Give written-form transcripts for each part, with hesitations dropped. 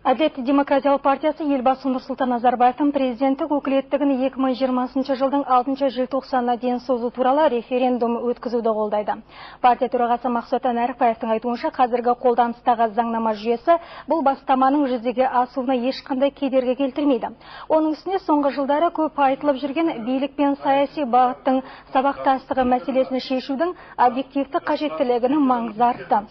Әділет демократиялық партиясы Елбасы Нұрсұлтан Назарбаевтың президенттік өкілеттігін 2020 жылдың 6 желтоқсанына дейін созу туралы референдум өткізуді қолдайды. Партия төрағасы Мақсұт Нәрікбаевтың айтуынша, қазіргі қолданыстағы заңнама жүйесі бұл бастаманың жүзеге асуына ешқандай кедергі келтірмейді. Оның үстіне соңғы жылдары көп айтылып жүрген билік пен саяси бағыттың сабақтастығы мәселесін шешудің объективті қажеттілігінің маңызы артты.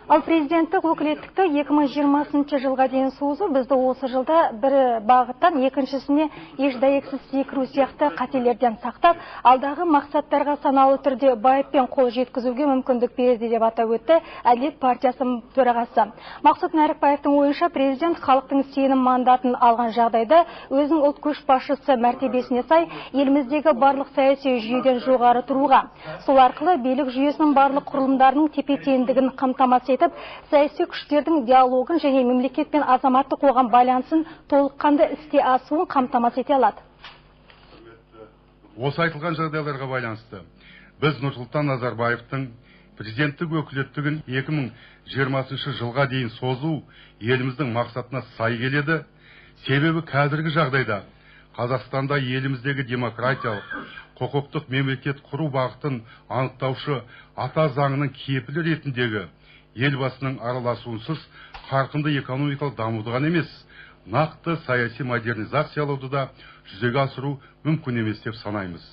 Ал президенттік өкілеттікті 2020 жылға дейін созу бізді осы жылда бір бағыттан екіншісіне еш дәйексіз секіру сияқты қателерден сақтап, алдағы мақсаттарға саналы түрде байыппен қол жеткізуге мүмкіндік береді деп атап өтті Әділет партиясының төрағасы. Мақсұт Нәрікбаевтың ойынша, президент халықтың сенім мандатын алған жағдайда өзінің ұлт көшбасшысы мәртебесіне сай еліміздегі барлық саяси жүйеден жоғары тұруға, сол арқылы билік жүйесінің барлық құрылымдарының тепе-теңдігін қамтамасыз етіп, саяси күштердің диалогын және мемлекет пен азаматтық қоғам байланысын толыққанды іске асуын қамтамасыз ете алады. Осы айтылған жағдайларға байланысты біз Нұрсұлтан Назарбаевтың президенттік өкілеттігін 2020 жылға дейін созу еліміздің мақсатына сай келеді. Себебі қазіргі жағдайда Қазақстанда еліміздегі демократиялық, құқықтық мемлекет құру бағытын анықтаушы ата заңының кепілі ретіндегі Елбасының араласуынсыз қарқынды экономикалық дамуды ғана емес, нақты саяси модернизациялауды да жүзеге асыру мүмкін емес деп санаймыз.